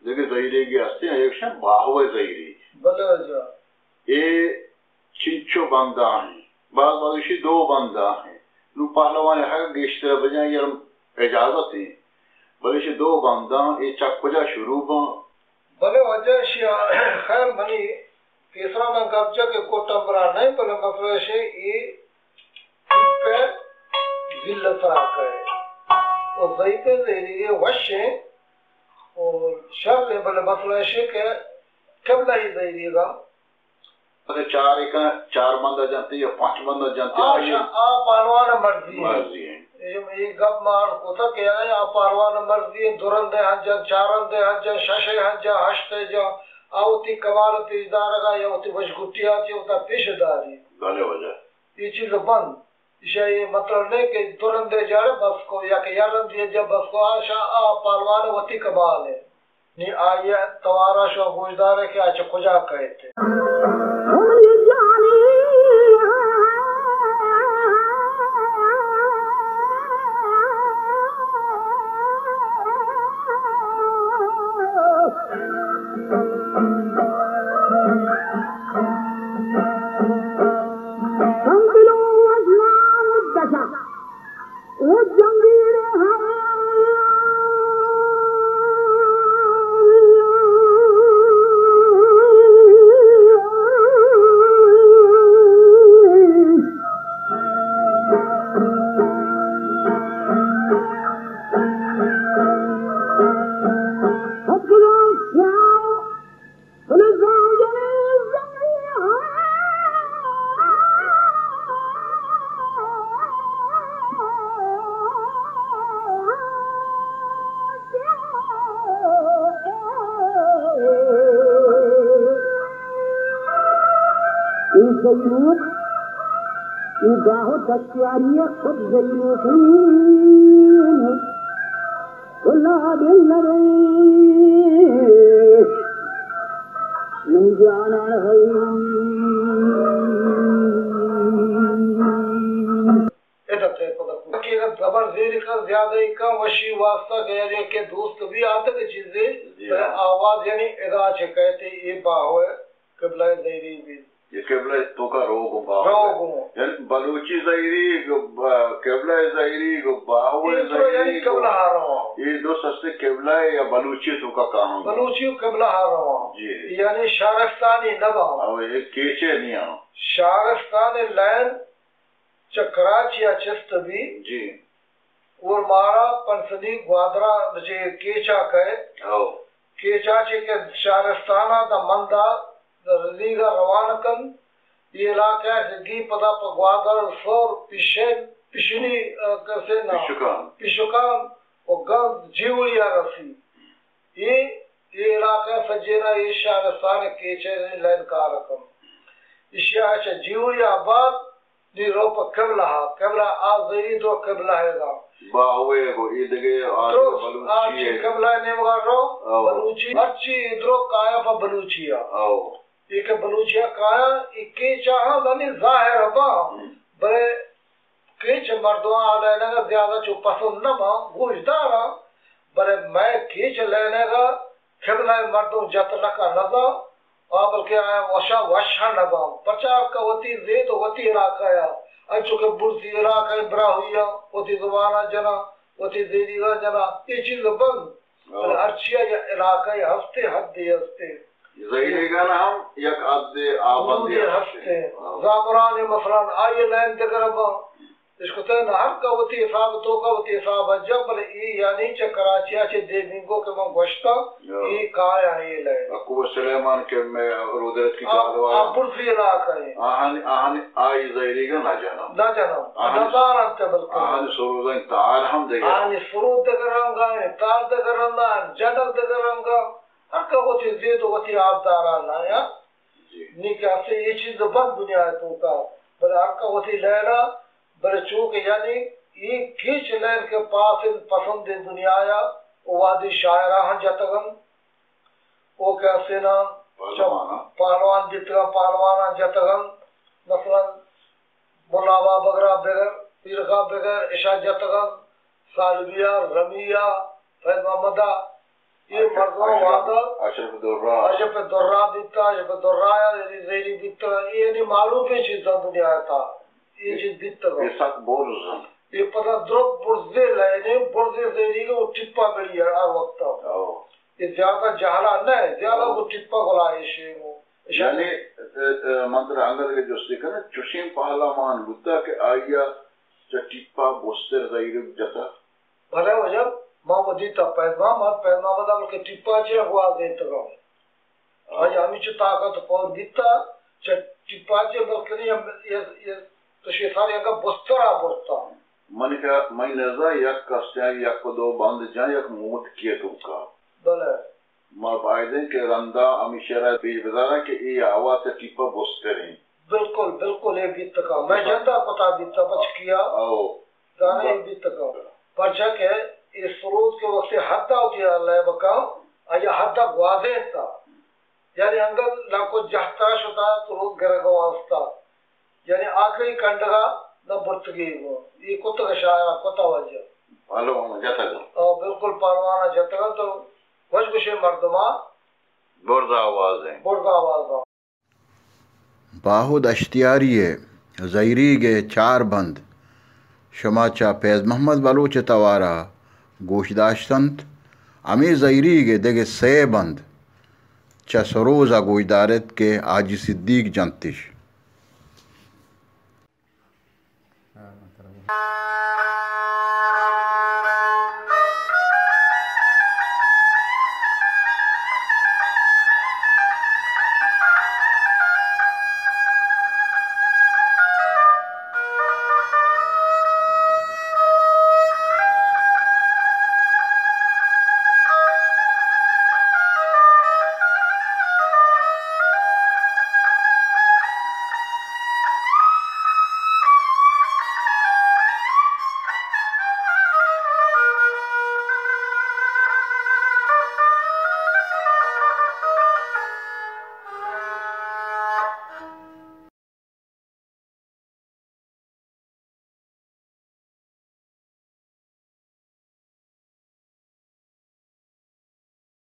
دگہ زہیریگے ہستیں، ایشاں باہو ءِ زہیریگ۔ بلے واجہ۔ اے چنچو بنداں ایں، باز باز ایشی دو بنداں ایں۔ نوں پہلوان حق گیشتر بجائیں، یار اجازت ایں، بلے ایشی دو بنداں، اے چہ کجا شروع باں؟ بلے واجہ ایشی، خیر منی پیسرا من گپ جا کہ کوٹا برا نہیں، بلے مسئلہ ایشی اے ضعیف ءِ ذلت ءَ کئے۔ و ضعیف ءِ زہیریگ وش ایں و شر ایں، بلے مسئلہ ایشی کہ قبلہ ءِ زہیریگ ءَ۔ اگہ چار ایکاں، چار بندہ جنتے یا پنچ بندہ جنتے، آ آئی شا-، آ پہلوان ءِ مرضی ایں۔ مرضی ایں۔ اے، اے گپ ما کتا کہ آ پہلوان ءِ مرضی ایں، دو رندے ہنجن، چار رندے ہنجن، ششے ہنجن، ہشتے جن، آ وتی کمال پیش دارگا یا وتی وشگٹی آتی وتا پیش داری۔ بلے واجہ۔ اے چیز بند۔ ایشی ءِ اے مطلب نہ کہ دو رندے جاڑے بس کو یا کہ یک رندے جا بس کو، آ شا-، آ پہلوان وتی کمال ایں۔ نی آئی ءِ توارا شو گوشدارے کہ آ چہ کجا کئیت۔ اے زہیروک، اے باہو دشتیاری ءِ خود زہیروک ایں۔ اللہ دل نہ رہے، من جانان ہوں۔ ادا تے پدا کہ اگر زبر زیر کا زیادہ ہی کا وشی واسطہ کہ یعنی کہ دوست بھی آتے کہ چیزیں جی ہاں۔ آواز یعنی ادا چہ کہتے یہ باہو ہے۔ قبلہ زہیریگ بی۔ یہ قبلہ توکا روگ و باہو۔ روگ و۔ یعنی بلوچی زہیریگ، ب-، قبلہ زہیریگ، باہو اے تو یعنی زہیریگ۔ قبلہ ہا رواں۔ یہ دو سستے قبلہ یا بلوچی توکا کاہاں۔ بلوچی قبلہ ہا رواں۔ جی۔ یعنی شارستانی نباں۔ او یہ کیچے نہیں آں۔ شارستان لین چہ کراچی ءَ چست بی۔ جی۔ اور مارا پنسنی گوادرا چہ کیچا کئے۔ او۔ کیچا چہ کہ شارستانا دا مندا دا رزیگا روان کن۔ یہ علاقہ کہ گی پدا پہ گوادر سور پیشن، پیشنی، آ، کسے نا۔ پیشکان۔ پیشکان و گند جیوڑیا رسی۔ اے، اے علاقہ سجینا اے شارستان کیچے لین کار کن۔ اشیا چہ جیوڑی آباد نی رو پہ قبلہ، قبلہ آ زہیری دو قبلہ ہے گا۔ باہوے گو اے دگہ آ درست، بلوچی آ چی ہے۔ قبلہ نیمگا رو، او۔ بلوچی، مرچی ادرو کایا پہ بلوچی آ۔ او۔ اے کہ بلوچی آ کایا، اے کیچا ہاں لانی ظاہر با، ہم۔ بلے کیچ مردماں آ لائنگ ءَ زیادہ چو پسند نہ باں، گوش داراں، بلے مئے کیچ لائنگ ءَ قبلہ ءِ مردم جت نہ کن نہ زان، آ بلکہ آیاں وشا وش ہم نہ باں۔ پرچا کہ وتی زیت و وتی علاقہ ءَ، انچو کہ برزی علاقہ ءِ براہوئی ءَ وتی زبان ءَ جناں، وتی زیریگ ءَ جناں، اے چیز بند۔ ہاں۔ بلے ہرچی ءَ یک علاقہ ءِ ہستے، حدے ہستے۔ زہیریگان ہم یک حدے آبندی حدودے ہستے۔ ہستے۔ ہاں۔ زامران مثلاً آئی لائن دگر باں۔ اشکتے نہ ہر کا وتی حساب توکا وتی حساب جا، بلے اے یعنی چہ کراچی ءَ چہ دے بینگو کہ من گوشتاں، ہاں۔ اے کایا اے لائن۔ عقوبہ سلیمان کہ میں رودرت کی آ، گالوار۔ آ برزی علاقہ ہے۔ آہن، آہن آئی زہیریگان نہ جنم۔ نہ جنم۔ آہن نہ دار انت بلکہ۔ آہن سروزن تار ہم دگر۔ آہن سرود دگر رنگا ہے، تار دگر رنگا ہے، جنگ دگر رنگا۔ ہر کا وتی زید و وتی آبداران آیا۔ جی۔ نی کہ اسے اے چیز بند دنیا ءِ توکا، بلے ہر کا وتی لائنا، بلے چو کہ یعنی اے کیچ لائن کہ پاس انت پسند انت دنیا ءَ، او وہدی شاعراں ہم جتگ انت، او کہ اسے نا پہلوان۔ پہلوان بیتگ انت، پہلواناں جتگ انت، مثلاً ملا بابگر ءَ بگر، پیرک ءَ بگر، اشاں جتگ انت، سالبی ءَ، رمی ءَ، فیض محمد ءَ، اے مردم وہدا اشرف درا۔ اشرف درا بیتا، اشرف درا یا یعنی زہری بیتا، اے یعنی معروفیں چیز دنیا تا، اے چیز بیتا۔ اے سک برز۔ اے پدا درست برزے لائنے، برزے زہری کے وہ ٹپا ملی ہے ہر وقت۔ او۔ اے زیادہ جہلا نہ ہے، زیادہ او۔ وہ ٹپا گلائش ہے وہ۔ یعنی، اے، اے، من ترا انگت کہ جستے کناں، چوشیں پہلوان بوتا کہ آئیا چہ ٹپا بستر زہری جتا؟ بلے واجہ، ما وتی تا پیدما، ما پیدما بدا بلکہ ٹپا چہ گوازینتگا۔ ہاں۔ آئی ہمیچو طاقت پور بیتا، چہ ٹپا چہ بلکہ یہ، یہ، یہ تو شیطان یک بسترا برتا۔ من کہ، من نزا یک کس جان، یک دو بند جان، یک موت کیے توکا۔ بلے۔ ما بایدیں کہ رندا ہمیشہ را پیش بداراں کہ اے آواز ٹپا بستریں۔ بالکل، بالکل، اے بیتکا۔ میں ہاں۔ جندا پتا بیتا بچکیا۔ او۔ زاناں اے بیتکا۔ پرچا کہ اے سرود کے وقت حد آ ہوتی اللہ بکا، آیا حد آ گوازے تا۔ یعنی انگت لکو جہتا شتا سرود گرگ واسطہ۔ یعنی آخری کنڈگا نہ برتگی گو۔ اے کتگ شاعر کتا وجہ۔ پہلوان جتگ۔ او بالکل پہلوان جتگ تو وش گشے مردما۔ برز آواز ہیں۔ برز آواز ہیں۔ باہو دشتیاری ءِ زہیریگ ءِ چار بند شما چہ فیض محمد بلوچ ءِ توار ءَ گوش داشت انت۔ ہمے زہیریگ ءِ دگہ سئے بند چہ سروز ءَ گوش دار ایت کہ حاجی صدیق جنت اش۔